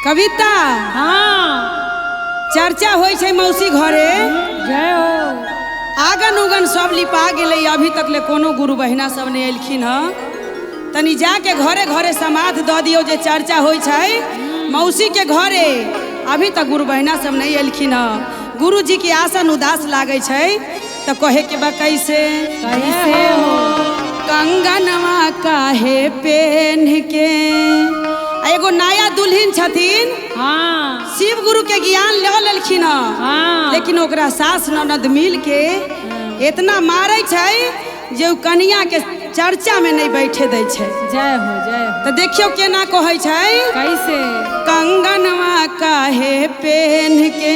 कविता हाँ चर्चा होई छै मौसी घरे। जय हो। आगन उगन सब लिपा गेलै, अभी तक ले कोनो गुरु बहिना सब नहीं एलखिन हँ। तनी जाके घरे घरे समाध दऽ दियौ जे चर्चा होई छै मौसी के घरे। अभी तक गुरु बहिना सब नहीं एलखिन हँ। गुरु जी के आसन उदास लागै छै तो कहे के बा कैसे कैसे हो। कंगनवा काहे पेन्ह के, एगो नया दुल्हन छथिन। हाँ शिव गुरु के ज्ञान ल लेलखिन हाँ, लेकिन ओकरा सास ननद मिल के इतना मारे छै जे उ कनिया के चर्चा में नहीं बैठे दै छै। जय हो जय हो। तो देखियो केना कहै छै कैसे। कंगनवा काहे पेन्ह के,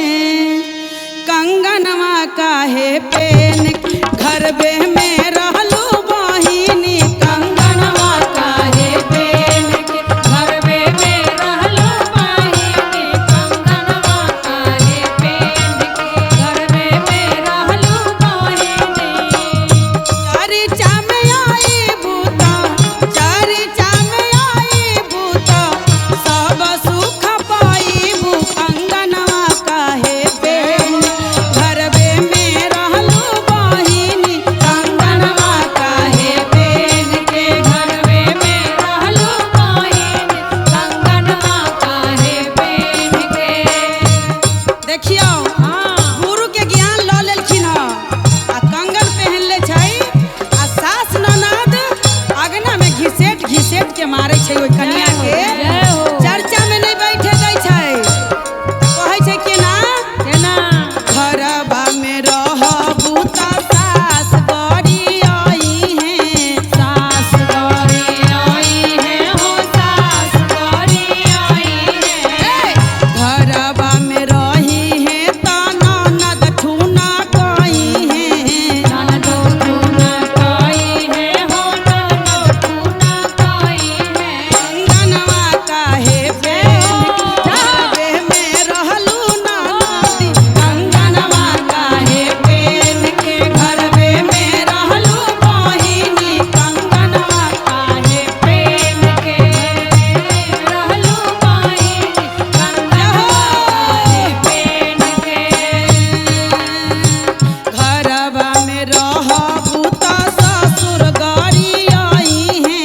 कंगनवा काहे पेन्ह के, घरबे में रहलू बहिनी। कंगनवा काहे पेन्ह के, घरबे में रहलू बहिनी। कंगनवा काहे पेन्ह के, घरबे में रहलू बहिनी। चर्चा में आई भूता, चर्चा में आई भूता, सब सुख पाईबू। कंगनवा काहे पेन्ह, घरबे में रहलू बहिनी। कंगनवा काहे पेन्ह के, घरबे में रहलू बहिनी। कंगनवा काहे पेन्ह के। देखियो हाँ गुरु के ज्ञान ल लेलखिन हँ आ कंगन पहन ले छै आ सास ननद अगना में घिसेट घिसेट के मारे छै ओहि कनिया के। जय हो। चर्चा में नहीं बैठे दै छै। कहै छै केना केना। घरबा में रहबू त सास गरी आई है, सास गौरी आई है हो, सास गौरी आई है। घरबा में रही है त ननद ठूना कही है। ननदो ठूना कई है हो, ननदो ठूना कई है। कंगनवा काहे पेन्ह के, घरबे में रहलू ननदी। कंगनवा काहे पेन्ह के, घरबे में रहलू बहिनी। कंगनवा काहे पेन्ह के रहलू बहिनी। कंगनवा काहे पेन्ह के, घरबा में रहबू त ससुर गरी आई है।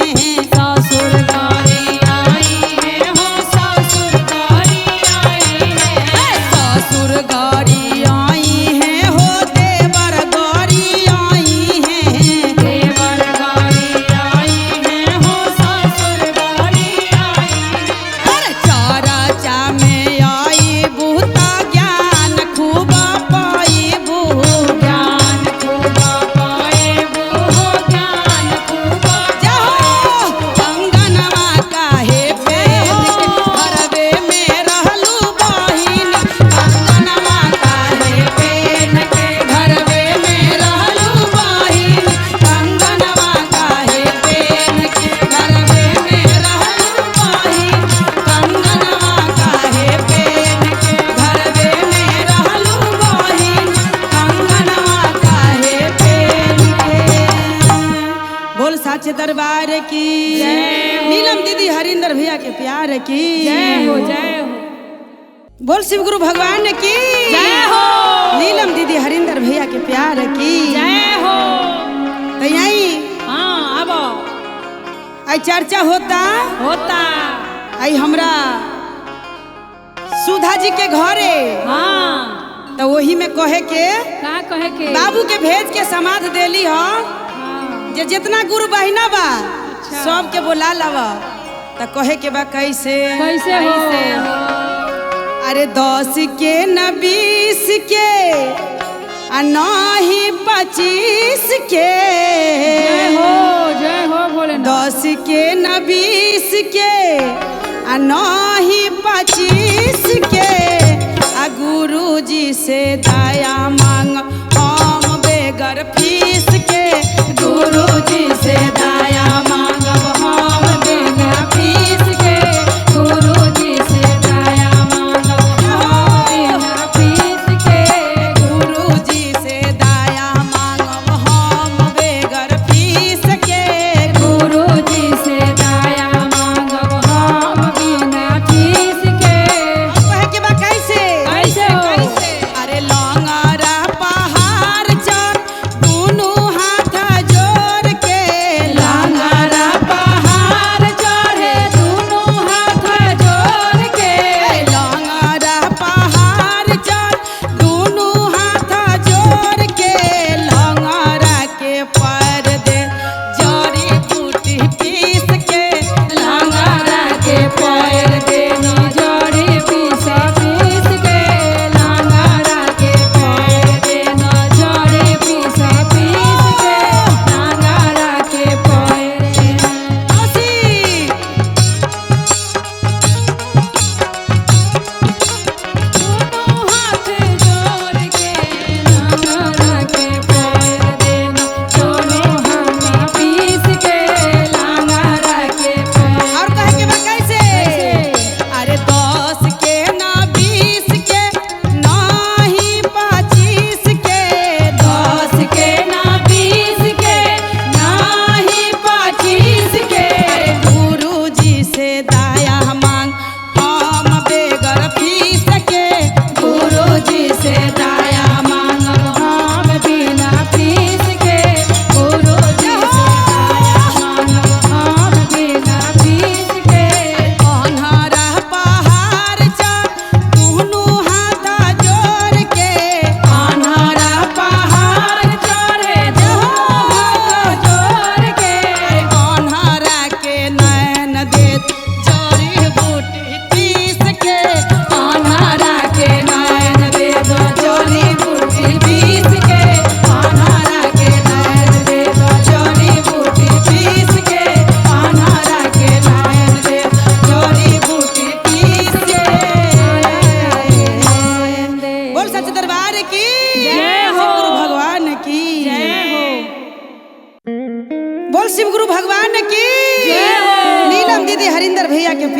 ससुर गौरी आई है हो, ससुर गौरी आई है। ससुर गरी आई है हो, देवर गरी आई है। देवर गौरी आई है हो, ससुर गौरी आई है। अरे चर्चा में आई बूता ज्ञान खूब पाईबू। ज्ञान खूब पाएबू हो, ज्ञान खूब। जाहो कंगनवा काहे पेन्ह के, घरबे में रहलू बहिनी। कंगनवा काहे पेन्ह के, घरबे में रहलू बहिनी। कंगनवा काहे पेन्ह के, घरबे में रहलू बहिनी। कंगनवा काहे पेन्ह के, घरबे में रहलू बहिनी। कंगनवा काहे पेन्ह के। बोल साचे दरबार की। नीलम दीदी हरिंदर भैया के प्यार की जय हो जय हो। बोल शिव गुरु भगवान की जय हो। नीलम दीदी हरिंदर भैया के प्यार की जय हो। तो यही हाँ अब आई चर्चा होता होता। आई हमरा सुधा जी के घरे। हाँ तो वही में कहे के का कहे के बाबू के भेज के समाध देली ह हाँ, जे जितना गुरु बहिना बा सबके बोला लवा। तो कहे के बा कैसे कैसे हो। अरे 10 के न 20 के आ नहीं 25 के। जय हो जय हो भोलेनाथ। 10 के न 20 के आ नहीं 25 के, आ गुरु जी से दया मांग हम बेगर फीस के। गुरु जी से दया मांगब हम बेगर फीस के। गुरु जी से दया मांगब हम बिना फीस के। गुरु जी से दया मांगब हम बेगर फीस के। गुरु जी से दया मांगब हम बिना फीस के।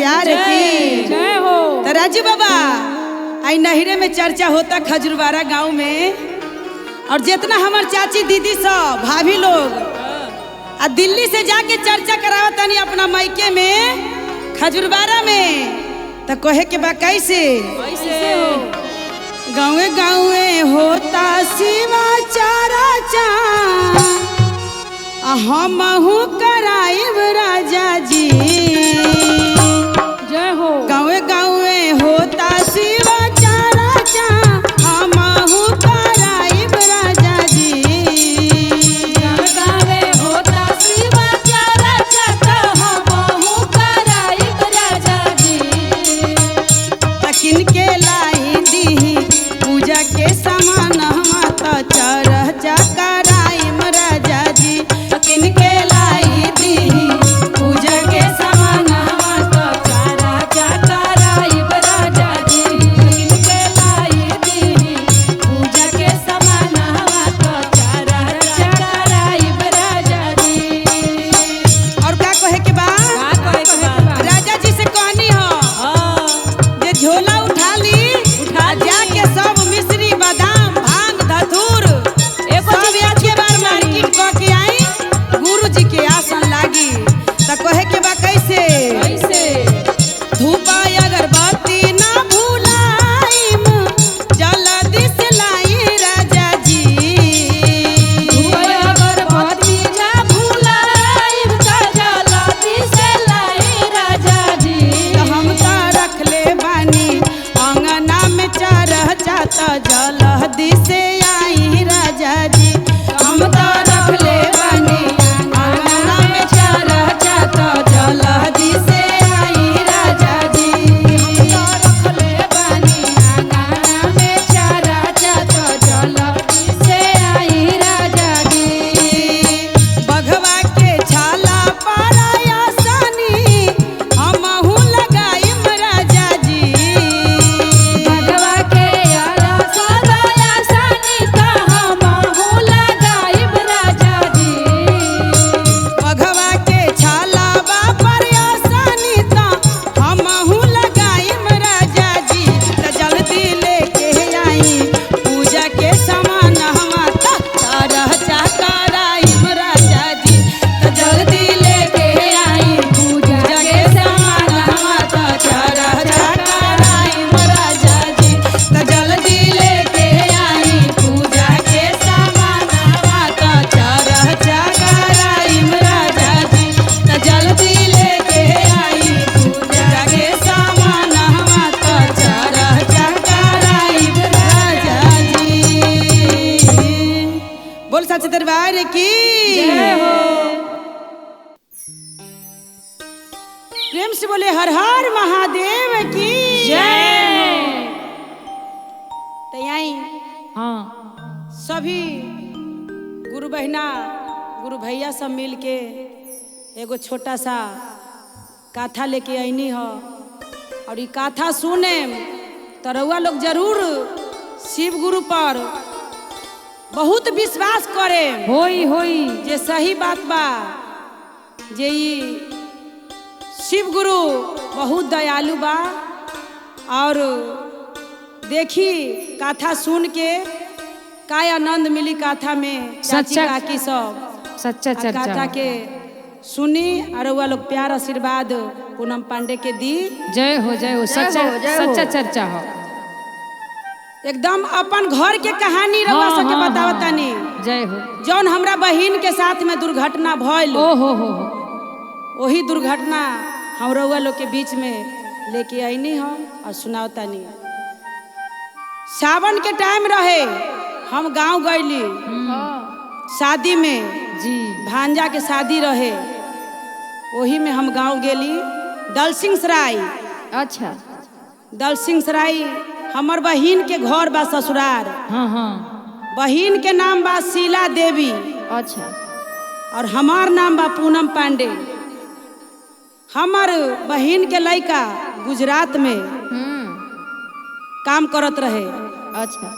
दरबार की जय हो। तो राजू बाबा आई नहरे में चर्चा होता खजूरबाड़ा गांव में, और जितना हमार चाची दीदी सब भाभी लोग आ दिल्ली से जाके चर्चा करावतानी अपना मायके में खजूरबाड़ा में, तो कहे के बा कैसे कैसे हो। गाँवे गाँवे होता शिवा चारा चा हमहू कराइब राजा जी। जय हो। गाँवे गाँवे होता शिवा चारा चा हमहू कराइब राजा जी। गाँवे होता शिवा चारा चा हमहू कराइब राजा जी। तकिन के लाई दी पूजा के सामान माता चारा चा कराइब राजा जी। तकिन के लाई दी पूजा के सामान माता चारा चा कराइब राजा जी। के लाई दी पूजा के सामान माता चारा चा कराइब राजा जी। और का कहे के बा? का कहे के बा? राजा जी से कहनी हो जे झोला उठा ली, उठा ली। जाके सब मिश्री बादाम भांग धतूर एगो सब चीज एक बार मार्केट क के आई, गुरु जी के आसन लागी। त कहे के बा कैसे? कैसे? धूप अगरबत्ती ना भुलाइम जल्दी से लाई राजा जी। अगरबत्ती ना भुलाइब त जल्दी से लाई राजा जी। त हम त रखले बानी अंगना में चरह जाता जलहदी से आई राजा जी। हम त रखले बानी अंगना में चरह जाता जलहदी से आई राजा जी। हम त रखले बानी अंगना में चारा जात जल्दी से आई राजा जी। बघवा के छाला पाराया सानी हमहू लगाइम राजा जी। भगवा के आला सदाया सानी त हमहू लगाइब राजा जी। बघवा के छाला बापर आसानी त हमहू लगाइम राजा जी। त जल्दी लेके आई पूजा के सामान हम तरह चा कराइम राजा जी। त जल्दी लेके आई पूजा पूजा के सामान हम तरह चा कराइम राजा जी। त जल्दी लेके आई पूजा के सामान हम तरह चा कराइम राजा जी। त जल्दी लेके आई पूजा के सामान हम तरह चा कराइम राजा जी। बोल सच दरबार की जय हो। प्रेम से बोले हर हर महादेव की जय। तैयारी हाँ सभी गुरु बहिना गुरु भैया सब मिल के एगो छोटा सा काथा लेके अइनी हो, और ई काथा सुने तो रउआ लोग जरूर शिव गुरु पर बहुत विश्वास करे होई होई। जे सही बात बा जे ई शिव गुरु बहुत दयालु बा। और देखी काथा सुन के का आनंद मिली काथा में चाची सच्चा- काकी सब सच्चा आ चर्चा काथा के सुनी और रउआ लोग प्यार आशीर्वाद पूनम पांडे के दी। जय हो जय हो। सच्चा हो, जय हो। सच्चा चर्चा हो। एकदम अपन घर के कहानी रउआ हाँ, सबके हाँ, बतावतानी हाँ। जय हो। जौन हमरा बहिन के साथ में दुर्घटना भइल ओ हो हो हो। वही दुर्घटना हम रउआ लोग के बीच में लेके अइनी हम और सुनावतानी। सावन के टाइम रहे, हम गांव गईली शादी में, जी भांजा के शादी रहे, वही में हम गांव गेली दलसिंह सराय। अच्छा। दलसिंह सराय हमर बहिन के घर बा ससुरार। हाँ हाँ। बहिन के नाम बा शीला देवी। अच्छा। और हमार नाम बा पूनम पांडे। हमार बहिन के लड़का गुजरात में काम करत रहे। अच्छा।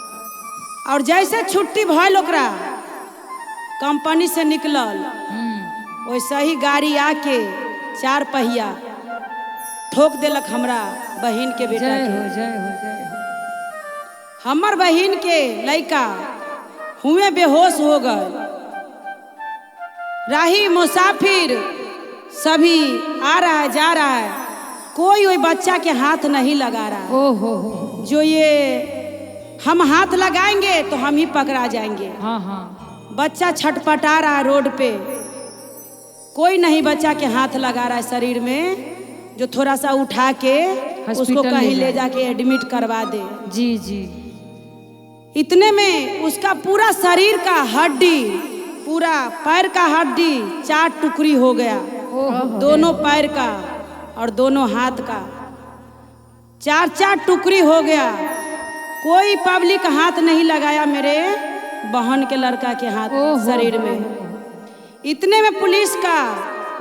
और जैसे छुट्टी भइल ओकरा कंपनी से निकलल, वैसे ही गाड़ी आके चार पहिया ठोक देलक हमरा बहिन के बेटा जय के। हो जय हो जय हो। हमर बहिन के लड़का हुए बेहोश हो गए। राही मुसाफिर सभी आ रहा है जा रहा है, कोई वही बच्चा के हाथ नहीं लगा रहा है। ओ हो हो। जो ये हम हाथ लगाएंगे तो हम ही पकड़ा जाएंगे। हाँ हाँ। बच्चा छटपटा रहा है रोड पे, कोई नहीं बच्चा के हाथ लगा रहा है शरीर में, जो थोड़ा सा उठा के उसको कहीं ले जाके एडमिट करवा दे। जी जी। इतने में उसका पूरा शरीर का हड्डी, पूरा पैर का हड्डी 4 टुकड़ी हो गया, दोनों पैर का और दोनों हाथ का 4-4 टुकड़ी हो गया। कोई पब्लिक हाथ नहीं लगाया मेरे बहन के लड़का के हाथ शरीर में। इतने में पुलिस का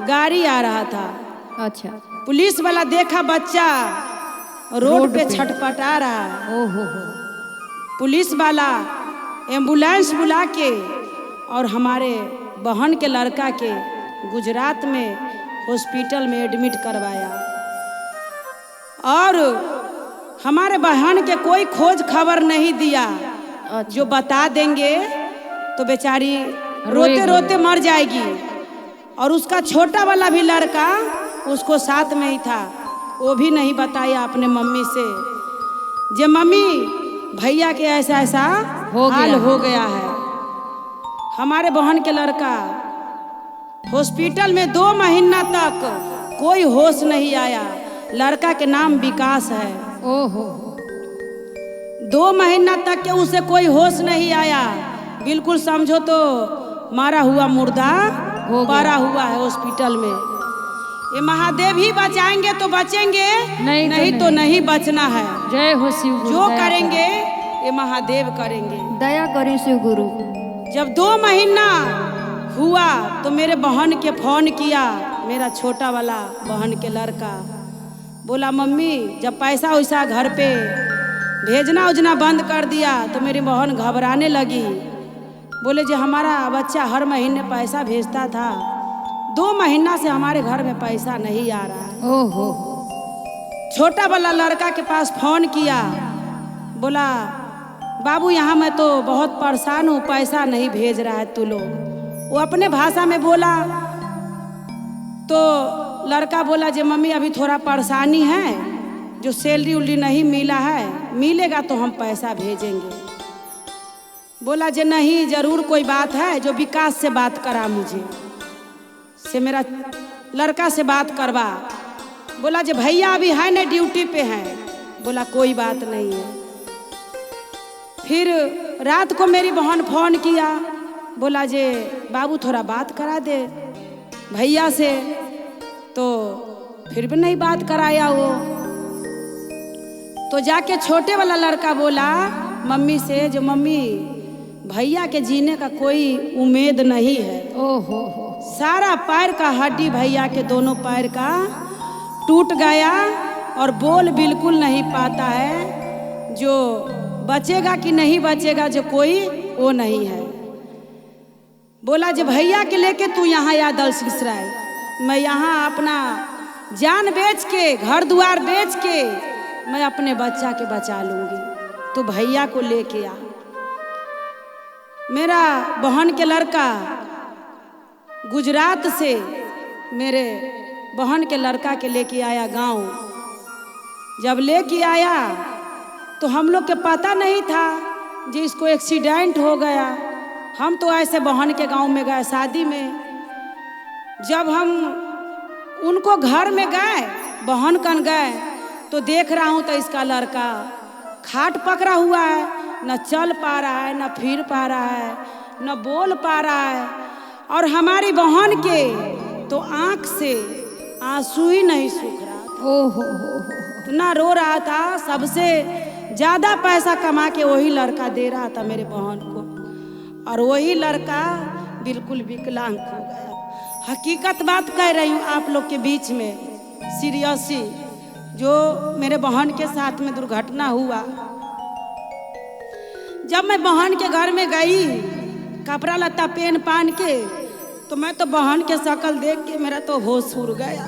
गाड़ी आ रहा था। अच्छा। पुलिस वाला देखा बच्चा रोड पे छटपटा रहा है। ओहो। पुलिस वाला एम्बुलेंस बुला के और हमारे बहन के लड़का के गुजरात में हॉस्पिटल में एडमिट करवाया। और हमारे बहन के कोई खोज खबर नहीं दिया। जो बता देंगे तो बेचारी रोते रोते मर जाएगी। और उसका छोटा वाला भी लड़का उसको साथ में ही था, वो भी नहीं बताया अपने मम्मी से, जे मम्मी भैया के ऐसा ऐसा हाल हो गया है। हमारे बहन के लड़का हॉस्पिटल में 2 महीना तक कोई होश नहीं आया। लड़का के नाम विकास है। ओहो। 2 महीना तक के उसे कोई होश नहीं आया, बिल्कुल समझो तो मारा हुआ मुर्दा पड़ा हुआ है हॉस्पिटल में। ये महादेव ही बचाएंगे तो बचेंगे, नहीं तो नहीं बचना है। जय हो शिव गुरु। जो करेंगे ये महादेव करेंगे। दया करें शिव गुरु। जब 2 महीना हुआ तो मेरे बहन के फोन किया, मेरा छोटा वाला बहन के लड़का बोला मम्मी जब पैसा वैसा घर पे भेजना उजना बंद कर दिया तो मेरी बहन घबराने लगी। बोले जो हमारा बच्चा हर महीने पैसा भेजता था, 2 महीना से हमारे घर में पैसा नहीं आ रहा है। ओहो। छोटा वाला लड़का के पास फोन किया, बोला बाबू यहाँ मैं तो बहुत परेशान हूँ, पैसा नहीं भेज रहा है तू लोग। वो अपने भाषा में बोला तो लड़का बोला जे मम्मी अभी थोड़ा परेशानी है, जो सैलरी उलरी नहीं मिला है, मिलेगा तो हम पैसा भेजेंगे। बोला जे नहीं जरूर कोई बात है, जो विकास से बात करा मुझे, से मेरा लड़का से बात करवा। बोला जे भैया अभी है ना ड्यूटी पे हैं। बोला कोई बात नहीं है। फिर रात को मेरी बहन फोन किया, बोला जे बाबू थोड़ा बात करा दे भैया से, तो फिर भी नहीं बात कराया वो। तो जाके छोटे वाला लड़का बोला मम्मी से, जो मम्मी भैया के जीने का कोई उम्मीद नहीं है। ओहो। सारा पैर का हड्डी भैया के दोनों पैर का टूट गया और बोल बिल्कुल नहीं पाता है, जो बचेगा कि नहीं बचेगा जो कोई वो नहीं है। बोला जो भैया के लेके तू यहाँ आ दलसिंहसराय, मैं यहाँ अपना जान बेच के घर द्वार बेच के मैं अपने बच्चा के बचा लूँगी, तो भैया को लेके आ। मेरा बहन के लड़का गुजरात से मेरे बहन के लड़का के लेके आया गांव। जब लेके आया तो हम लोग के पता नहीं था जी इसको एक्सीडेंट हो गया। हम तो ऐसे बहन के गांव में गए शादी में। जब हम उनको घर में गए, बहन कन गए, तो देख रहा हूँ तो इसका लड़का खाट पकड़ा हुआ है, न चल पा रहा है, न फिर पा रहा है, न बोल पा रहा है। और हमारी बहन के तो आँख से आंसू ही नहीं सूख रहा था। ओहो, इतना रो रहा था। सबसे ज़्यादा पैसा कमा के वही लड़का दे रहा था मेरे बहन को, और वही लड़का बिल्कुल विकलांग हो गया। हकीकत बात कह रही हूँ आप लोग के बीच में, सीरियसली, जो मेरे बहन के साथ में दुर्घटना हुआ। जब मैं बहन के घर में गई कपड़ा लत्ता पहन पान के, तो मैं तो बहन के शक्ल देख के मेरा तो होश उड़ गया।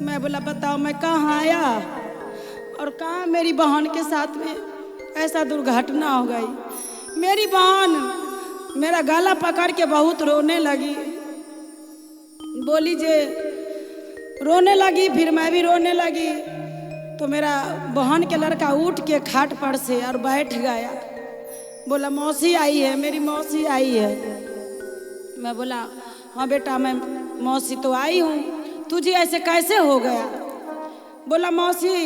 मैं बोला बताओ मैं कहाँ आया और कहाँ मेरी बहन के साथ में ऐसा दुर्घटना हो गई। मेरी बहन मेरा गला पकड़ के बहुत रोने लगी, बोली जे रोने लगी, फिर मैं भी रोने लगी। तो मेरा बहन के लड़का उठ के खाट पर से और बैठ गया, बोला मौसी आई है, मेरी मौसी आई है। मैं बोला हाँ बेटा मैं मौसी तो आई हूँ, तुझे ऐसे कैसे हो गया? बोला मौसी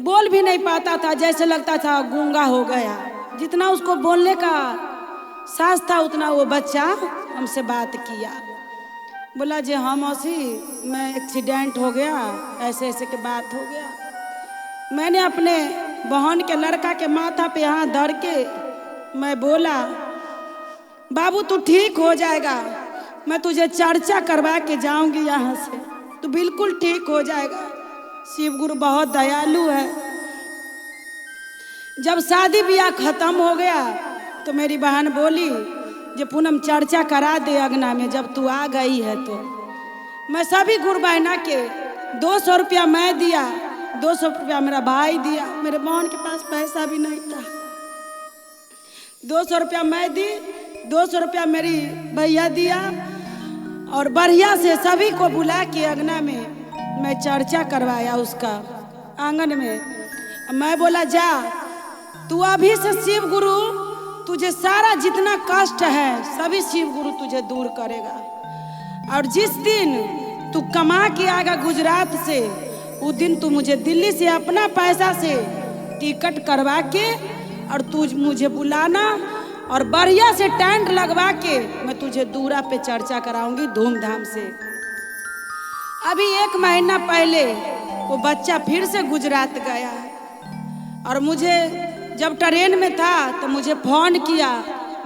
बोल भी नहीं पाता था, जैसे लगता था गूंगा हो गया। जितना उसको बोलने का साहस था उतना वो बच्चा हमसे बात किया। बोला जी हाँ मौसी मैं एक्सीडेंट हो गया, ऐसे ऐसे के बात हो गया। मैंने अपने बहन के लड़का के माथा पे हाथ धर के मैं बोला बाबू तू ठीक हो जाएगा, मैं तुझे चर्चा करवा के जाऊंगी यहाँ से, तू बिल्कुल ठीक हो जाएगा। शिव गुरु बहुत दयालु है। जब शादी ब्याह खत्म हो गया तो मेरी बहन बोली जे पूनम चर्चा करा दे अंगना में जब तू आ गई है तो। मैं सभी गुरु बहना के 200 रुपया मैं दिया, 200 रुपया मेरा भाई दिया, मेरे बहन के पास पैसा भी नहीं था। 200 रुपया मैं दी, 200 रुपया मेरी भैया दिया और बढ़िया से सभी को बुला के अंगना में मैं चर्चा करवाया उसका आंगन में। मैं बोला जा तू अभी से शिव गुरु तुझे सारा जितना कष्ट है सभी शिव गुरु तुझे दूर करेगा। और जिस दिन तू कमा के आएगा गुजरात से उस दिन तू मुझे दिल्ली से अपना पैसा से टिकट करवा के और तू मुझे बुलाना और बढ़िया से टेंट लगवा के मैं तुझे दूरा पे चर्चा कराऊंगी धूमधाम से। अभी 1 महीना पहले वो बच्चा फिर से गुजरात गया और मुझे जब ट्रेन में था तो मुझे फ़ोन किया,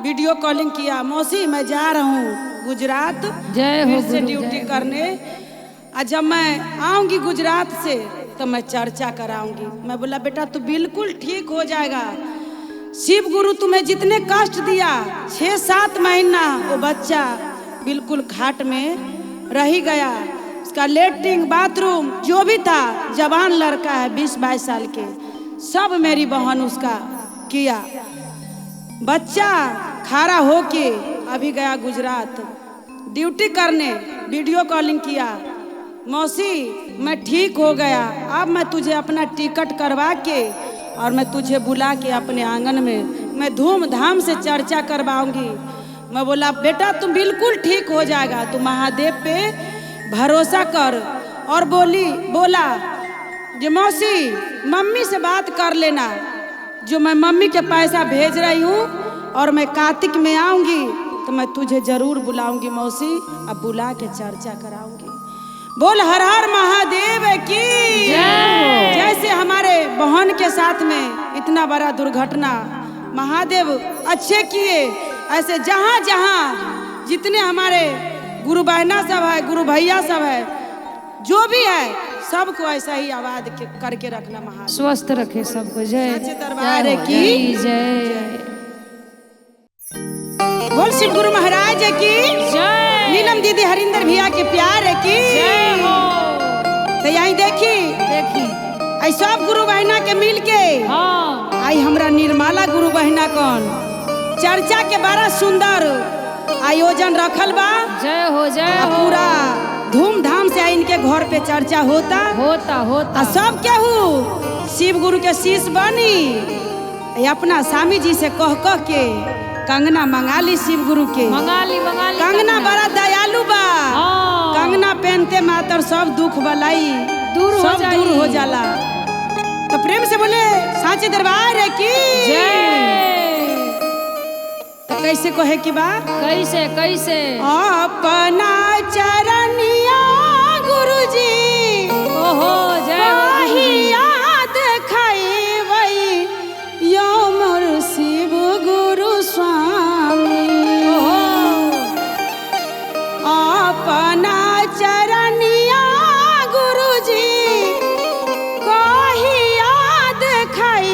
वीडियो कॉलिंग किया, मौसी मैं जा रहा हूँ गुजरात जय हो फिर से ड्यूटी करने, और जब मैं आऊँगी गुजरात से तो मैं चर्चा कराऊंगी। मैं बोला बेटा तू बिल्कुल ठीक हो जाएगा, शिव गुरु तुम्हें जितने कष्ट दिया 6-7 महीना वो बच्चा बिल्कुल खाट में रह गया, उसका लेटरिन बाथरूम जो भी था, जवान लड़का है 20-22 साल के, सब मेरी बहन उसका किया। बच्चा खड़ा होके अभी गया गुजरात ड्यूटी करने, वीडियो कॉलिंग किया, मौसी मैं ठीक हो गया, अब मैं तुझे अपना टिकट करवा के और मैं तुझे बुला के अपने आंगन में मैं धूमधाम से चर्चा करवाऊंगी। मैं बोला बेटा तुम बिल्कुल ठीक हो जाएगा, तू महादेव पे भरोसा कर। और बोला जो मौसी मम्मी से बात कर लेना, जो मैं मम्मी के पैसा भेज रही हूँ और मैं कार्तिक में आऊँगी तो मैं तुझे ज़रूर बुलाऊंगी मौसी, अब बुला के चर्चा कराऊंगी। बोल हर हर महादेव की जय। जैसे हमारे बहन के साथ में इतना बड़ा दुर्घटना महादेव अच्छे किए, ऐसे जहाँ जहाँ जितने हमारे गुरु बहना सब है, गुरु भैया सब है, जो भी है, सबको ऐसा ही आबाद करके रखना महादेव, स्वस्थ रखे सबको। जय दरबार की जय। बोल शिव गुरु महाराज की जय। नीलम दीदी हरिंदर भैया के प्यार की जय हो। तो यही देखी देखी आई सब गुरु बहना के मिल के हाँ। आई हमरा निर्मला गुरु बहना कौन चर्चा के बड़ा सुंदर आयोजन रखल बा। जय हो जय हो। पूरा धूमधाम से इनके घर पे चर्चा होता होता होता। सब केहू शिव गुरु के शीश बनी अपना स्वामी जी से कह कह के कंगना मंगा ली शिव गुरु के, मंगा ली मंगा ली। कंगना बड़ा दयालु बा, कंगना पहनते मातर सब दुख बलाई दूर हो सब दूर हो जाला। तो प्रेम से बोले सांचे दरबार की जय। तो कैसे कहे की बा, कैसे कैसे अपना चरनिया गुरुजी ओहो जय हो याद खाई यो मोर शिव गुरु स्वामी। अपना चरनिया गुरुजी कही याद खाई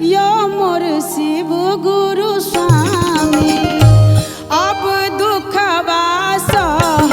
यो मोर शिव गुरु स्वामी। अब दुखवा सहल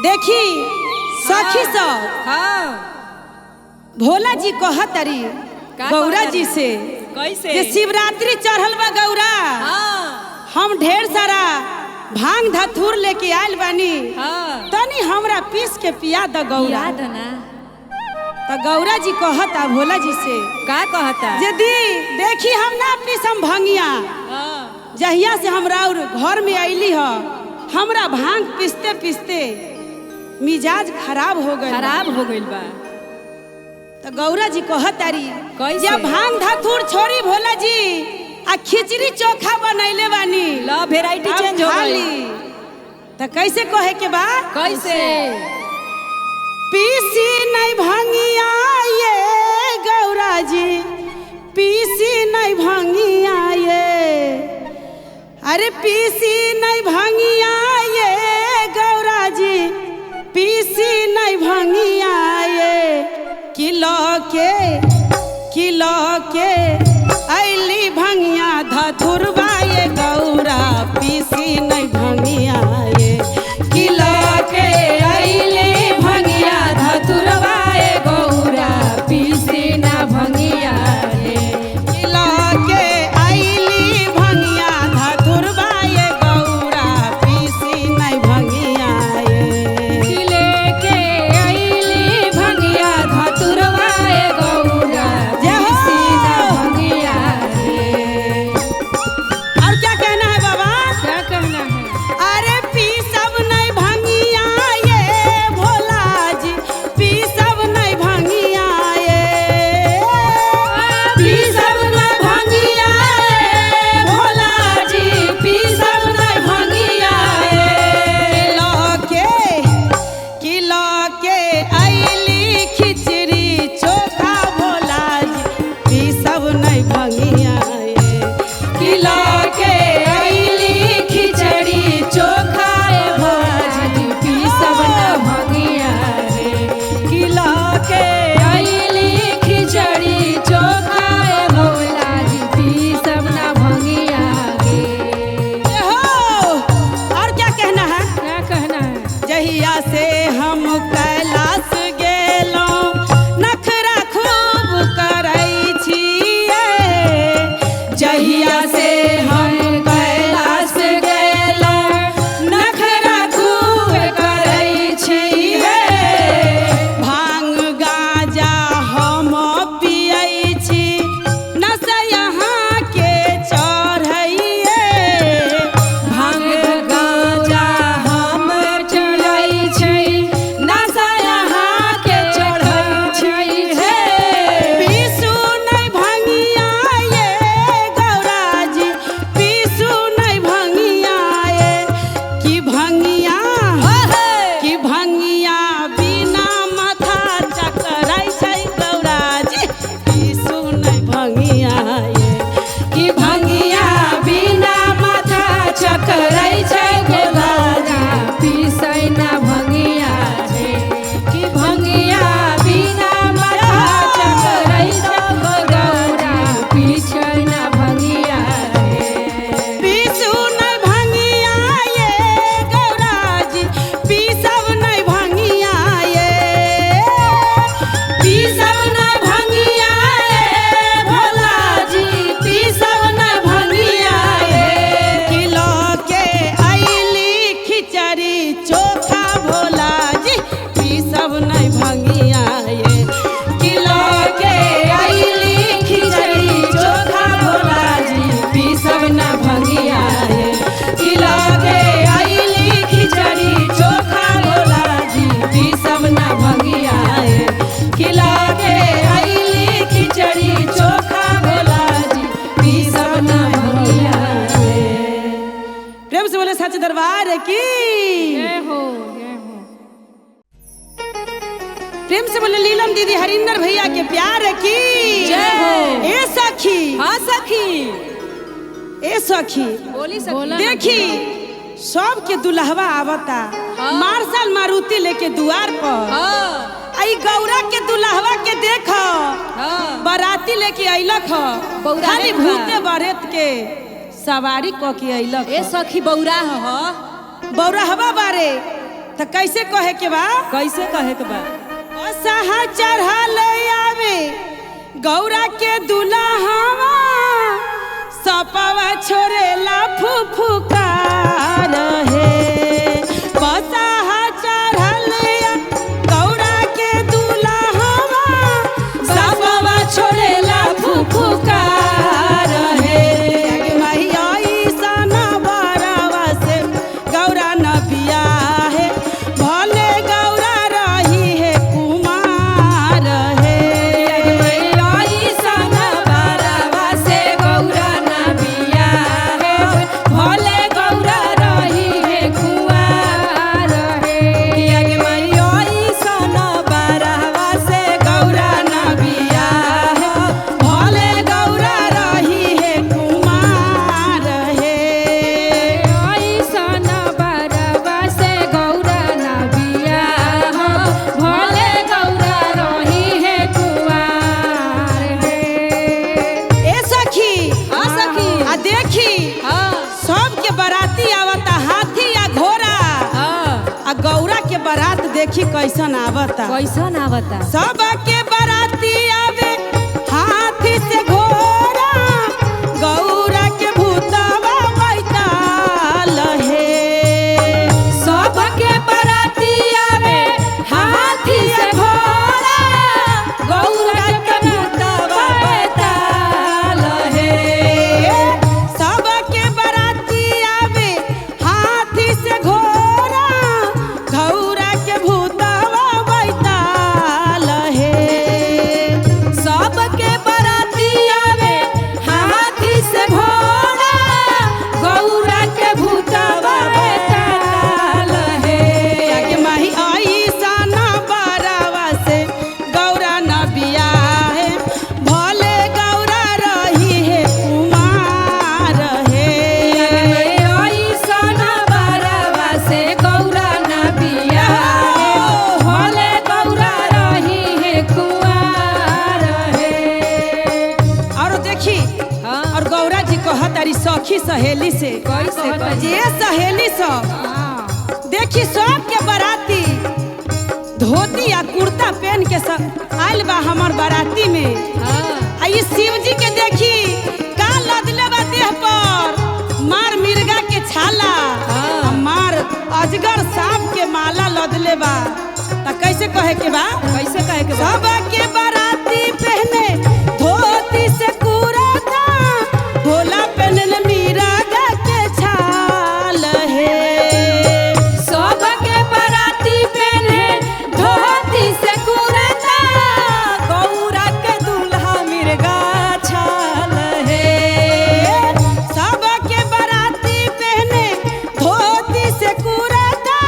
देखी सखी सब। हाँ। भोला जी कहतरी गौरा जी से कैसे जे शिवरात्रि चढ़ल बा गौरा। हाँ। हम ढेर सारा भांग धतूर लेके आयल बानी। हाँ। तनी हमरा पीस के पिया द गौरा। पिया द ना। तो गौरा जी कहता भोला जी से का कहता यदि देखी हम ना पीसम भंगिया। हाँ। जहिया से हमरा और घर में आईली ह हमरा भांग पीसते पीसते मिजाज खराब हो गइल। खराब हो गइल बा। तो गौरा जी कहतारी कैसे? जब भांग धतूर छोड़ी भोला जी आ खिचड़ी चोखा बनैले बानी। ल वेराइटी चेंज हो गई। तो कैसे कहे के बा? कैसे? पीसी नहीं भंगिया ये गौरा जी, पीसी नहीं भंगिया ये, अरे पीसी नहीं भंगिया ये गौरा जी, पीसी नहीं भंगिया ये, किलो के ऐली भंगिया धतुरबा ये गौरा, पीसी नहीं भंगिया ये, किलो के ऐली भंगिया धतुरबा ये गौरा, पीसी ना भंगिया रे, किलो के ऐली भंगिया धतुरबा ये गौरा, पीसी नहीं भंगिया ये, किले के ऐली भंगिया धतुरबा ये गौरा, पीसी ना भंगिया रे। और क्या कहना है बाबा? क्या कहना है? अरे पी सब नहीं भंगिया ये भोला जी, पी सब नहीं भंगिया ये, पी सब नहीं भंगिया ये भोला जी, पी सब नहीं भंगिया ये, किलो के ऐली खिचड़ी चोखा भोला जी, पी सब नहीं भंगिया ये, किलो के ऐली खिचड़ी चोखा भोला जी, पी सब ना भंगिया रे, किलो के ऐली खिचड़ी चोखा भोला जी, पी सब ना भंगिया रे। हो। और क्या कहना है? क्या कहना है? जहिया से हम कैलाश गेलौं नखरा खूब करै छियै, जहिया से हम कैलाश गेलौं नखरा खूब करै छियै, भांग गाजा हम पियै छी नशा यहाँ के चढ़ैयै, भांग गाजा हम चढ़ै छै नशा यहाँ के चढ़ै छै हे, पीसू नहीं भंगिया ये गौरा जी, पीसू नहीं भंगिया ये, कि भंगिया कि भंगिया बिना माथा चकराइ छै गौरा जी, पीसू नहीं भंगिया ये, कि भंगिया बिना माथा चकराइ छै गौरा जी, पीसै ना भंगिया रे, कि भंगिया बिना माथा चकरै छै गौरा, पीसै ना भंगिया रे, पीसू नहीं भंगिया ये गौरा जी, पीसब नहीं भंगिया ये, पीसब नहीं भंगिया ये भोला जी, पीसब नहीं भंगिया ये, किलो के ऐली खिचड़ी चोखा भोला जी, पीसब नहीं भंगिया ये, किलो के ऐली खिचड़ी चोखा भोला जी, पीसब ना भंगिया ये, किलो के ऐली खिचड़ी चोखा भोला जी, पीसब ना भंगिया ये, किलो के ऐली खिचड़ी चोखा भोला जी, पीसब ना भंगिया ये। प्रेम से बोले सच दरबार की जय हो, जय हो। प्रेम से बोले लीलम दीदी हरिंदर भैया के प्यार की जय हो। ए सखी। हाँ सखी, ए सखी बोली सखी। देखी सबके दुल्हवा आवता हाँ। मार्शल मारुति लेके दुआर पर। हाँ। आई गौरा के दुल्हवा के देख हाँ। बराती लेके अइलक ह, बौरा खाली बा। भूते बरेत के सवारी क के अइलक ए ह। सखी बौरा ह बौरहवा बारे त कैसे कहे के बा? कैसे कहे के बा? असहा चढ़ल आवे गौरा के दुल्हावा सपवा छोड़ेला फुफुकार हे। बसहा चढ़ल गौरा के दुल्हावा सपवा छोड़ेला फुफुकार हे। मैया ईसन बरवा से गौरा न बियाहे भले गौरा रही है कुमार हे। ऐसन बरवा से गौरा न बियाहे भले गौरा रही है कुंवार हे। ऐसन बरवा से गौरा न बियाहे भले गौरा रही है कुमार हे। ऐसन बरवा से गौरा न बियाह भले गौरा रही है कुंवार हे। ए सखी, हाँ सखी। आ देखी हाँ सबके बाराती आवता हाथी या घोड़ा हाँ आ गौरा के बारात देखी कैसन आवता। कैसन आवता? सबके बाराती आवे हाथी से घोड़ा गौरा के भूतवा बैताल हे। सबके बराती आवे हाथी से घोड़ा गौरा के भूतवा बैताल हे। सबके बाराती आवे हाथी से घोड़ा गौरा के भूतवा बैताल हे। सबके बराती आवे हाथी से घोड़ा गौरा के भूतवा बैताल हे। के माही ऐसन बरवा से गौरा न बियाहे भले गौरा रही है कुमार हे। ऐसन बरवा से गौरा न बियाहे भले गौरा रही है कुंवार हे। और देखी हाँ। और गौरा जी कहतारी सखी सहेली से कैसे कहत? जे सहेली सब देखी सबके बाराती धोती आ कुर्ता पहन के सब आयल बा हमर बाराती में। हाँ आ ई शिव जी के देखी का लदले बा देह पर मार मिर्गा के छाला हाँ। आ मार अजगर सांप के माला लदले बा। त कैसे कहे के बा? कैसे कहे के बा? सबके बाराती पहने धोती से कुर्ता भोला पहनल मिर्गा के छाल हे। सबके बराती पहने धोती से कुर्ता गौरा के दूल्हा मिर्गा छाल हे। सबके बाराती पहने धोती से कुर्ता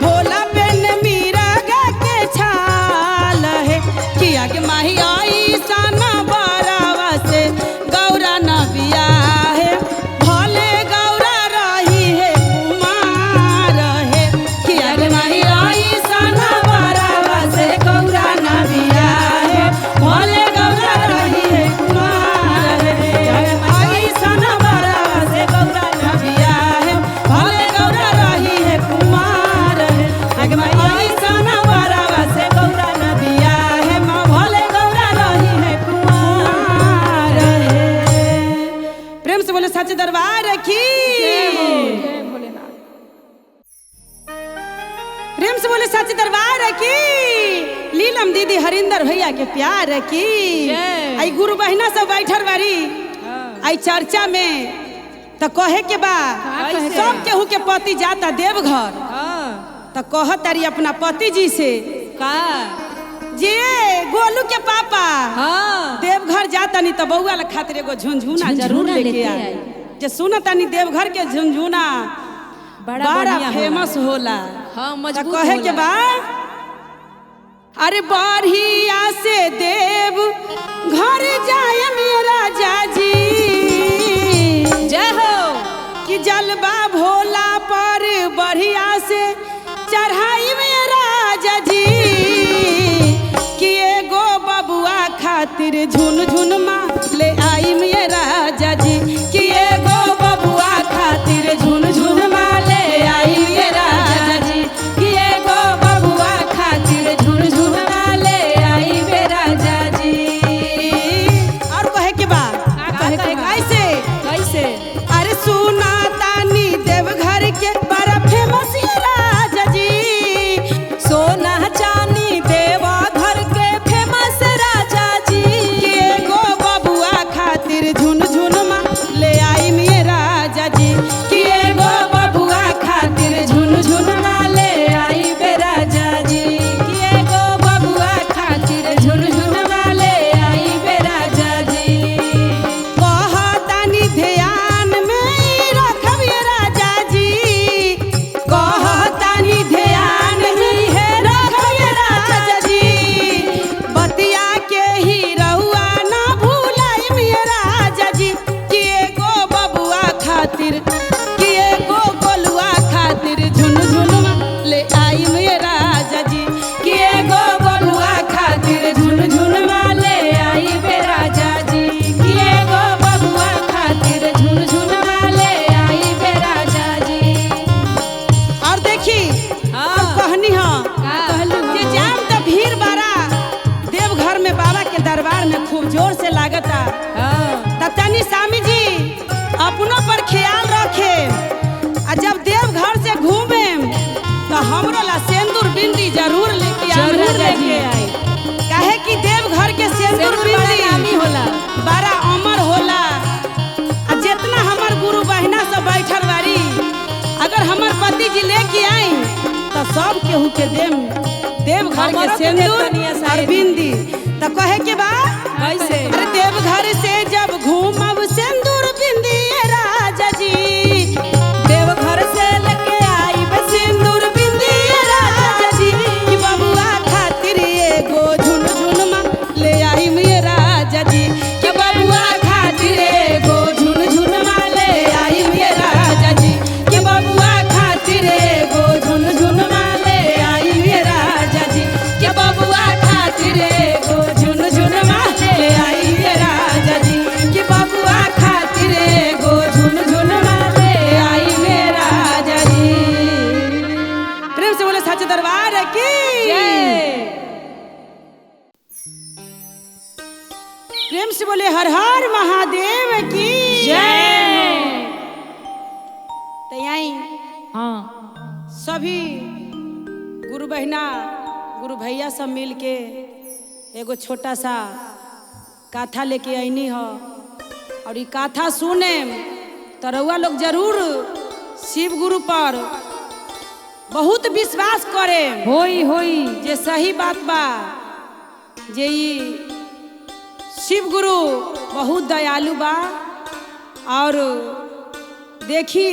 भोला पहने मिर्गा के छाल हे। किया के माही ऐसन बरवा से गौरा न बियाहे भले गौरा रही है कुमार हे। किया के माही ऐसन बरवा से गौरा न बियाहे भले गौरा रही है कुमार हे। ऐसन बरवा से गौरा न बियाहे भले गौरा रही है कुमार हे। आगे माई ऐसन बरवा से गौरा न बियाहे माँ भले गौरा रही है कुमार हे। प्रेम से बोले सच्चे दरबार की। जय भोलेनाथ। प्रेम से बोले सच्चे दरबार की। लीलम दीदी हरिंदर भैया के प्यार की। जय। आई गुरु बहिना सब बैठल बारी आई चर्चा में त कहे के बा कहे के सब केहू के पति जाता देवघर हाँ त कहतारी अपना पति जी से का जे गोलू के पापा हाँ देवघर जाता नहीं तो बउआ ला खातिर एगो झुनझुना जरूर झुनझुना लेके लेते आई। आई। जे सुनतानी देवघर के झुनझुना बड़ा बड़ा बढ़िया होला। फेमस होला। हाँ त मजबूत कहे के होला। बा अरे बढ़िया से देव घर जाए मेरा जाजी जय हो कि जलवा भोला पर बढ़िया से चढ़ाई मेरा जाजी कि एगो बबुआ खातिर झुन झुन मा ले आई मेरा जाजी कि एगो बबुआ खातिर झुन झुन मा ले आई मेरा जाजी कि बिंदी जरूर लेके आएम। जरूर राजा जी। लेके आई। काहे कि देवघर के सिंदूर सिंदूर बड़ा बिंदी दामी होला। बड़ा अमर होला। आ जितना हमर गुरु बहिना सब बैठल बारी, अगर हमर पति जी लेके आई तो सब केहू के देम देवघर के हमरो के सिंदूर देतनिया और साहेब। बिंदी। तो कहे के बा कैसे? अरे देवघर से जब घूमब सिंदूर बिंदी राजा जी, देवघर से लेके आई सिंदूर बिंदी राजा जी, कि बबुआ खातिर एगो झुनझुनमा ले आई मे राजा जी, कि बबुआ खातिर एगो झुनझुनमा ले आई मे राजा जी, कि बबुआ खातिर एगो झुनझुनमा ले आई मे राजा जी, कि बबुआ खातिर एगो झुनझुनमा ले आई मे राजा जी, कि बबुआ खातिर एगो झुनझुनमा ले आई मे राजा जी। प्रेम से बोले सच्चे दरबार की जय। प्रेम से बोले हर हर महादेव की जय। तो यहीं हाँ सभी गुरु बहिना गुरु भैया सब मिल के एगो छोटा सा काथा लेके आईनी हो और ये काथा सुने तो रउआ लोग जरूर शिव गुरु पर बहुत विश्वास करे होई होई जे सही बात बा, जे ई शिव गुरु बहुत दयालु बा। और देखी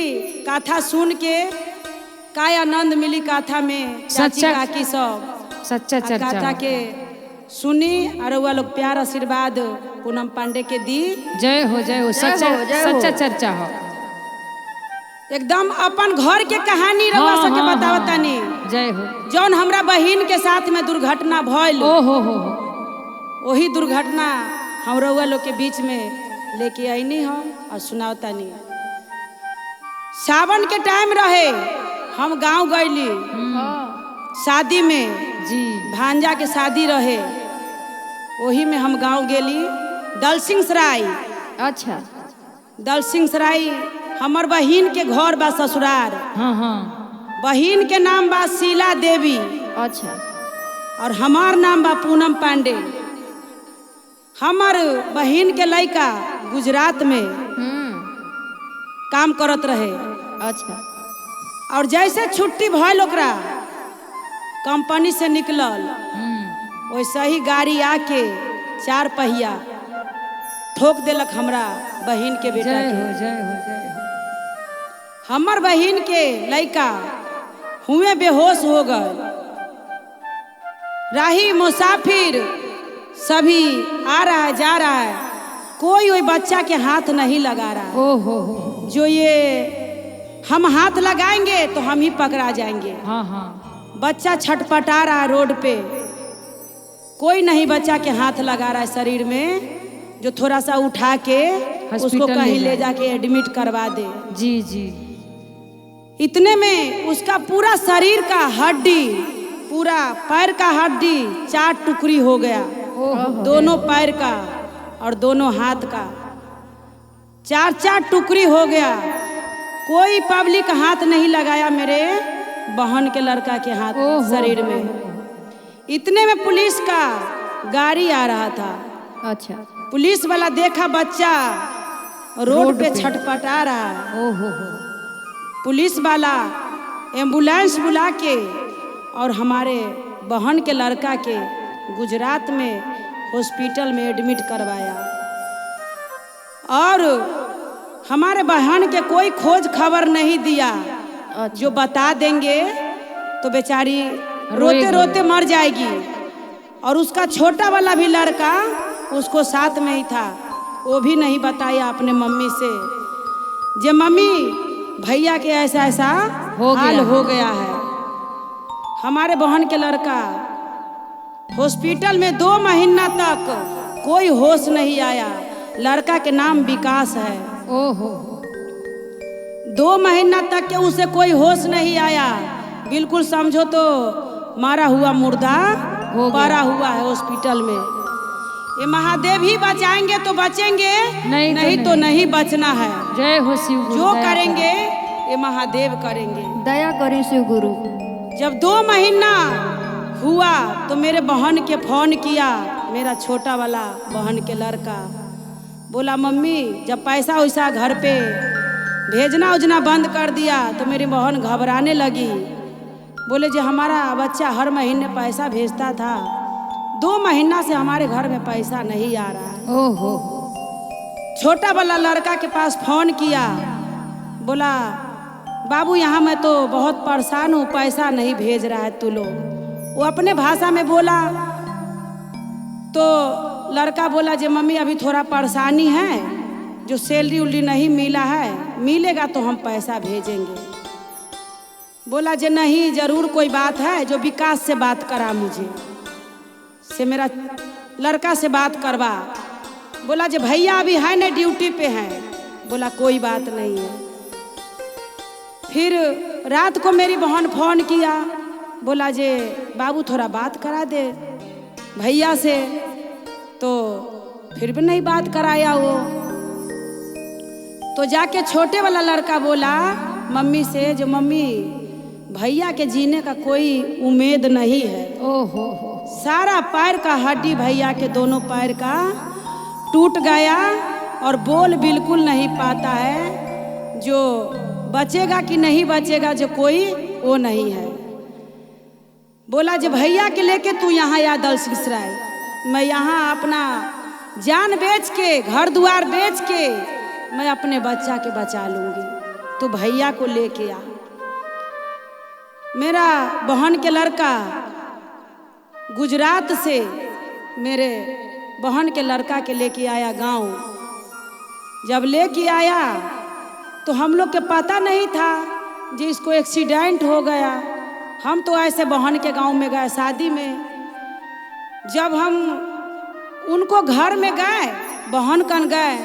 कथा सुन के का आनंद मिली कथा में, चाची सच्चा- काकी सब सच्चा आ चर्चा कथा के सुनी और रउआ लोग प्यार आशीर्वाद पूनम पांडे के दी। जय हो जय हो, सच्चा हो, जय हो। सच्चा चर्चा हो एकदम अपन घर के कहानी रउआ हाँ, सबके हाँ, बतावतानी। जय हो। जौन हमरा बहिन के साथ में दुर्घटना भइल, ओ हो हो वही दुर्घटना हम रउआ लोग के बीच में लेके आईनी हम और सुनावतानी। सावन के टाइम रहे, हम गांव गईली शादी में, जी भांजा के शादी रहे, वही में हम गांव गेली दलसिंह सराय। अच्छा। दलसिंह सराय हमर बहिन के घर बा ससुरार। हाँ हाँ। बहिन के नाम बा शीला देवी। अच्छा। और हमार नाम बा पूनम पांडे। हमर बहिन के लड़का गुजरात में काम करत रहे। अच्छा। और जैसे छुट्टी भइल ओकरा कंपनी से निकलल, वैसे ही गाड़ी आके चार पहिया ठोक देलक हमरा बहिन के बेटा जय के। हो जय हो जय हो। हमर बहिन के लड़का हुए बेहोश हो गए। राही मुसाफिर सभी आ रहा है जा रहा है, कोई वही बच्चा के हाथ नहीं लगा रहा है। ओ हो जो ये हम हाथ लगाएंगे तो हम ही पकड़ा जाएंगे। हाँ हाँ। बच्चा छटपटा रहा है रोड पे, कोई नहीं बच्चा के हाथ लगा रहा है शरीर में, जो थोड़ा सा उठा के उसको हॉस्पिटल कहीं ले ले जाके एडमिट करवा दे। जी जी। इतने में उसका पूरा शरीर का हड्डी, पूरा पैर का हड्डी चार टुकड़ी हो गया, दोनों पैर का और दोनों हाथ का चार चार टुकड़ी हो गया। कोई पब्लिक हाथ नहीं लगाया मेरे बहन के लड़का के हाथ शरीर में। इतने में पुलिस का गाड़ी आ रहा था। अच्छा। पुलिस वाला देखा बच्चा रोड पे छटपटा रहा है। ओ हो। पुलिस वाला एम्बुलेंस बुला के और हमारे बहन के लड़का के गुजरात में हॉस्पिटल में एडमिट करवाया। और हमारे बहन के कोई खोज खबर नहीं दिया। जो बता देंगे तो बेचारी रोते रोते मर जाएगी। और उसका छोटा वाला भी लड़का उसको साथ में ही था, वो भी नहीं बताया अपने मम्मी से, जे मम्मी भैया के ऐसा ऐसा हो गया हाल हो गया है। हमारे बहन के लड़का हॉस्पिटल में 2 महीना तक कोई होश नहीं आया। लड़का के नाम विकास है। ओहो। 2 महीना तक के उसे कोई होश नहीं आया, बिल्कुल समझो तो मारा हुआ मुर्दा हो गया। पड़ा हुआ है हॉस्पिटल में। ये महादेव ही बचाएंगे तो बचेंगे, नहीं तो नहीं तो नहीं बचना है। जय हो शिव गुरु। जो दया करेंगे ये महादेव करेंगे। दया करें शिव गुरु। जब 2 महीना हुआ तो मेरे बहन के फोन किया, मेरा छोटा वाला बहन के लड़का। बोला मम्मी जब पैसा वैसा घर पे भेजना उजना बंद कर दिया तो मेरी बहन घबराने लगी। बोले जो हमारा बच्चा हर महीने पैसा भेजता था, 2 महीना से हमारे घर में पैसा नहीं आ रहा है। ओहो। छोटा वाला लड़का के पास फोन किया, बोला बाबू यहाँ मैं तो बहुत परेशान हूँ, पैसा नहीं भेज रहा है तू लोग। वो अपने भाषा में बोला तो लड़का बोला जे मम्मी अभी थोड़ा परेशानी है, जो सैलरी उलरी नहीं मिला है, मिलेगा तो हम पैसा भेजेंगे। बोला जे नहीं ज़रूर कोई बात है, जो विकास से बात करा मुझे, से मेरा लड़का से बात करवा। बोला जे भैया अभी है नहीं, ड्यूटी पे हैं। बोला कोई बात नहीं है। फिर रात को मेरी बहन फोन किया, बोला जे बाबू थोड़ा बात करा दे भैया से, तो फिर भी नहीं बात कराया वो। तो जाके छोटे वाला लड़का बोला मम्मी से जो मम्मी भैया के जीने का कोई उम्मीद नहीं है। ओहो। सारा पैर का हड्डी भैया के दोनों पैर का टूट गया और बोल बिल्कुल नहीं पाता है, जो बचेगा कि नहीं बचेगा जो कोई वो नहीं है। बोला जो भैया के लेके तू यहाँ आ दलसिंहसराय, मैं यहाँ अपना जान बेच के, घर द्वार बेच के मैं अपने बच्चा के बचा लूँगी, तू भैया को लेके आ। मेरा बहन के लड़का गुजरात से मेरे बहन के लड़का के लेके आया गांव। जब लेके आया तो हम लोग के पता नहीं था जी इसको एक्सीडेंट हो गया। हम तो ऐसे बहन के गांव में गए शादी में। जब हम उनको घर में गए, बहन कन गए,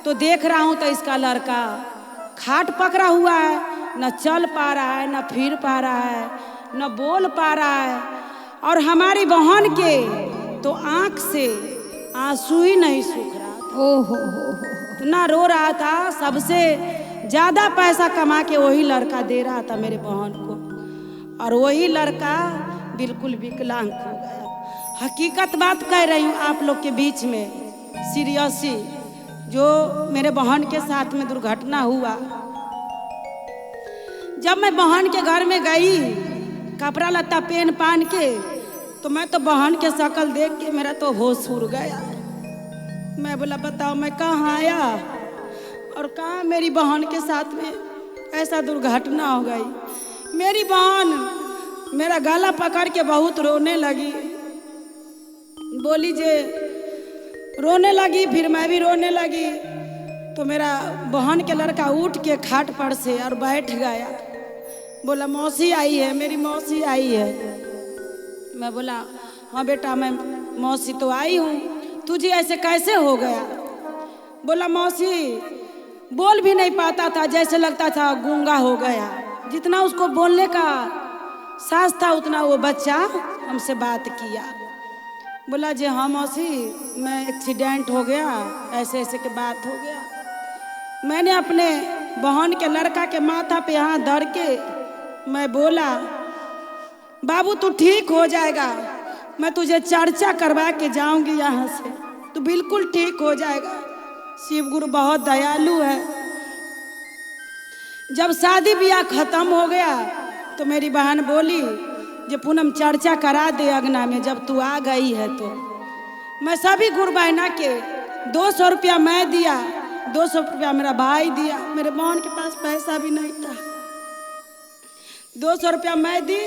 तो देख रहा हूँ तो इसका लड़का खाट पकड़ा हुआ है, न चल पा रहा है, न फिर पा रहा है, न बोल पा रहा है। और हमारी बहन के तो आँख से आंसू ही नहीं सूख रहा था। ओहो। इतना रो रहा था। सबसे ज़्यादा पैसा कमा के वही लड़का दे रहा था मेरे बहन को, और वही लड़का बिल्कुल विकलांग हो गया। हकीकत बात कह रही हूँ आप लोग के बीच में, सीरियसली, जो मेरे बहन के साथ में दुर्घटना हुआ। जब मैं बहन के घर में गई कपड़ा लत्ता पहन पान के, तो मैं तो बहन के शक्ल देख के मेरा तो होश उड़ गया। मैं बोला बताओ मैं कहाँ आया और कहाँ मेरी बहन के साथ में ऐसा दुर्घटना हो गई। मेरी बहन मेरा गला पकड़ के बहुत रोने लगी, बोली जे रोने लगी, फिर मैं भी रोने लगी। तो मेरा बहन के लड़का उठ के खाट पर से और बैठ गया, बोला मौसी आई है, मेरी मौसी आई है। मैं बोला हाँ बेटा मैं मौसी तो आई हूँ, तुझे ऐसे कैसे हो गया? बोला मौसी बोल भी नहीं पाता था, जैसे लगता था गूंगा हो गया। जितना उसको बोलने का साहस था उतना वो बच्चा हमसे बात किया। बोला जी हाँ मौसी मैं एक्सीडेंट हो गया, ऐसे ऐसे के बात हो गया। मैंने अपने बहन के लड़का के माथा पे हाथ धर के मैं बोला बाबू तू ठीक हो जाएगा, मैं तुझे चर्चा करवा के जाऊंगी यहाँ से, तू बिल्कुल ठीक हो जाएगा। शिव गुरु बहुत दयालु है। जब शादी ब्याह खत्म हो गया तो मेरी बहन बोली जे पूनम चर्चा करा दे अंगना में जब तू आ गई है तो। मैं सभी गुरु बहना के 200 रुपया मैं दिया, 200 रुपया मेरा भाई दिया, मेरे बहन के पास पैसा भी नहीं था। 200 रुपया मैं दी,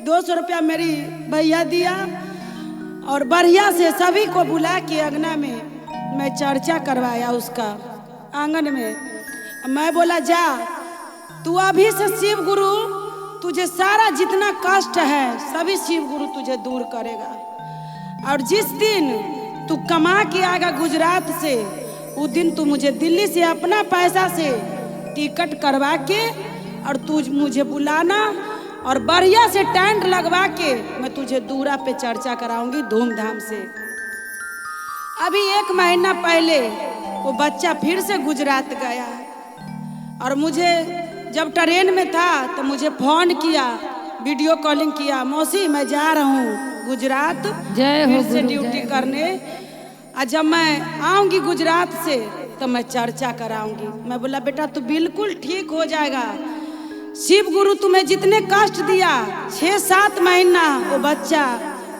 200 रुपया मेरी भैया दिया, और बढ़िया से सभी को बुला के अंगना में मैं चर्चा करवाया उसका आंगन में। मैं बोला जा तू अभी से शिव गुरु तुझे सारा जितना कष्ट है सभी शिव गुरु तुझे दूर करेगा, और जिस दिन तू कमा के आएगा गुजरात से उस दिन तू मुझे दिल्ली से अपना पैसा से टिकट करवा के और तू मुझे बुलाना, और बढ़िया से टेंट लगवा के मैं तुझे दूरा पे चर्चा कराऊंगी धूमधाम से। अभी 1 महीना पहले वो बच्चा फिर से गुजरात गया, और मुझे जब ट्रेन में था तो मुझे फ़ोन किया, वीडियो कॉलिंग किया, मौसी मैं जा रहा हूँ गुजरात जय हो फिर से गुरु, ड्यूटी जय हो। करने, और जब मैं आऊँगी गुजरात से तो मैं चर्चा कराऊंगी। मैं बोला बेटा तू बिल्कुल ठीक हो जाएगा, शिव गुरु तुम्हें जितने कष्ट दिया 6-7 महीना वो बच्चा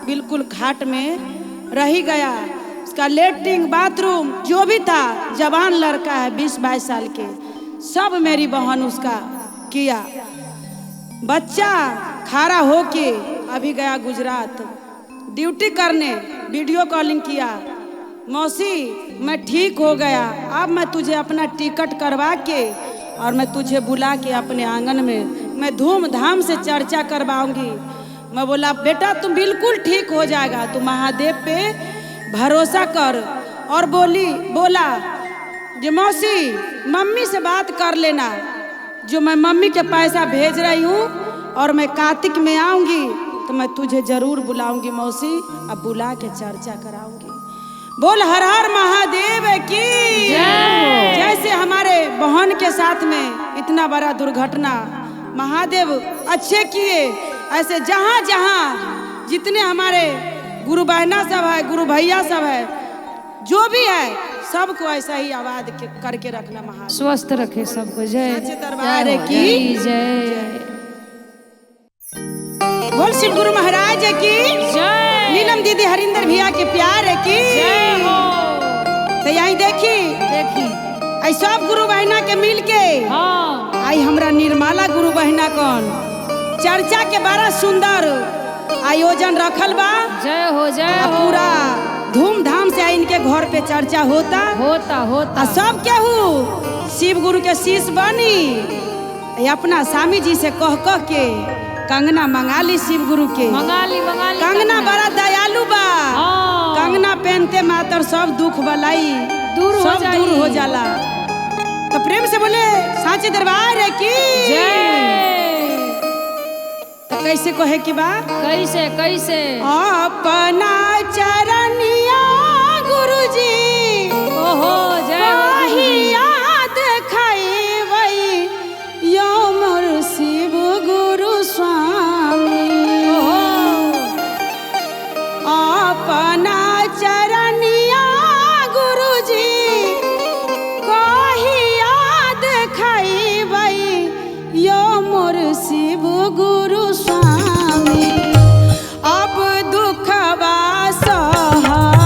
बिल्कुल खाट में रह गया, उसका लेटरिन बाथरूम जो भी था, जवान लड़का है 20-22 साल के, सब मेरी बहन उसका किया। बच्चा खड़ा होके अभी गया गुजरात ड्यूटी करने, वीडियो कॉलिंग किया, मौसी मैं ठीक हो गया, अब मैं तुझे अपना टिकट करवा के और मैं तुझे बुला के अपने आंगन में मैं धूमधाम से चर्चा करवाऊंगी। मैं बोला बेटा तुम बिल्कुल ठीक हो जाएगा, तू महादेव पे भरोसा कर। और बोला जो मौसी मम्मी से बात कर लेना, जो मैं मम्मी के पैसा भेज रही हूँ और मैं कार्तिक में आऊँगी तो मैं तुझे ज़रूर बुलाऊंगी मौसी, अब बुला के चर्चा कराऊंगी। बोल हर हर महादेव की जैसे हमारे बहन के साथ में इतना बड़ा दुर्घटना महादेव अच्छे किए, ऐसे जहाँ जहाँ जितने हमारे गुरु बहना सब है, गुरु भैया सब है, जो भी है, सबको ऐसा ही आबाद करके रखना महादेव, स्वस्थ रखे सबको। जय दरबार की जय। बोल शिव गुरु महाराज की जय। नीलम दीदी हरिंदर भैया के प्यार की जय हो। तो यही देखी देखी आई सब गुरु बहना के मिल के, हाँ आई हमरा निर्मला गुरु बहना कौन चर्चा के बड़ा सुंदर आयोजन रखल बा। जय हो जय हो। पूरा धूमधाम से इनके घर पे चर्चा होता होता होता। सब केहू शिव गुरु के शीश बनी अपना स्वामी जी से कह कह के कंगना मंगा ली शिव गुरु के, मंगा ली मंगा ली। कंगना बड़ा दयालु बा, कंगना पहनते मातर सब दुख बलाई दूर हो सब दूर हो जाला। तो प्रेम से बोले सांचे दरबार की जय। तो कैसे कहे की बा, कैसे कैसे अपना चरनिया गुरुजी ओहो जय हो याद खाई यो मोर शिव गुरु स्वामी, अपना चरनिया गुरुजी कही याद खाई यो मोर शिव गुरु स्वामी। अब दुखवा सहल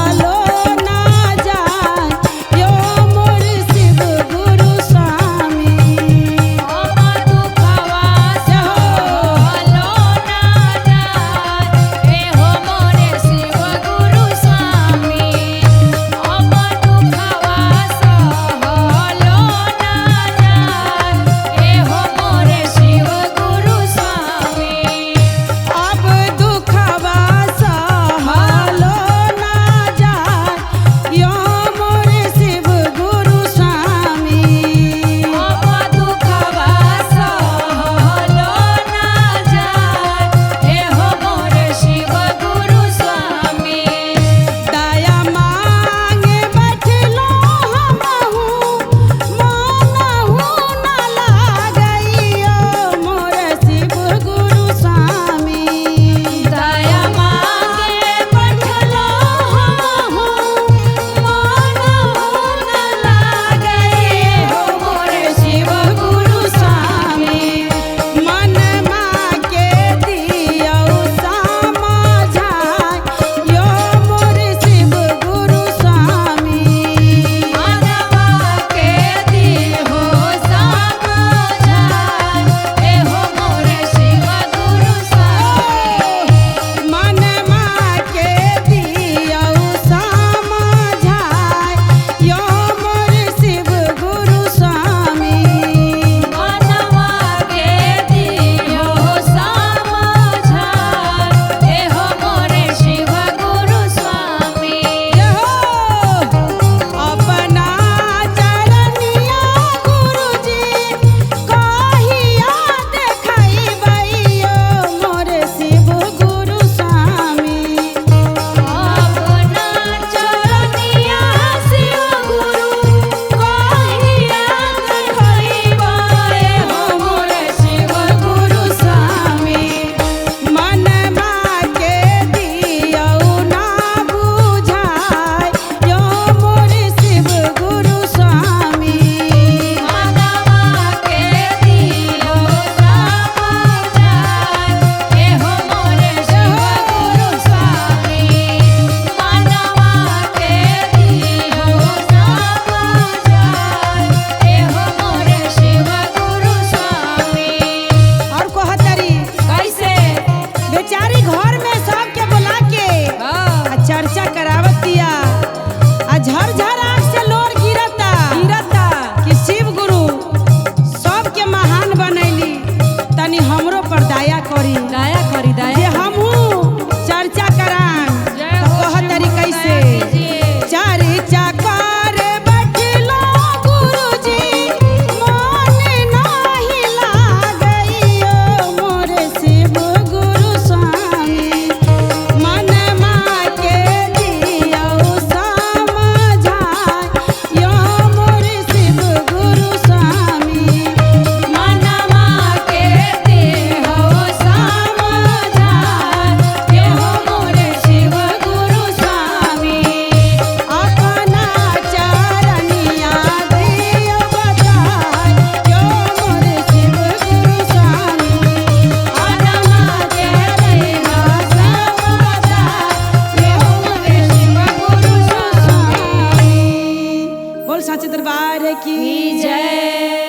पर दया करी, दया करी जे दया। हमहू चर्चा कराम। जय तो हो कह शिव तरी गुरु, कैसे? दया कीजिए। चर्चा करे बैठलो गुरुजी मन नाही लागइयो मोर शिव गुरु स्वामी, मनमा के दियौ समझाय यो मोर शिव गुरु स्वामी, मनमा के देहो समझाय यो मोरे शिव गुरु स्वामी। अपना चरनिया दियो बताय यो मोर शिव गुरु स्वामी, अपना चरनिया समझाय यो मोरे शिव गुरु स्वामी। बोल साचे दरबार की जय।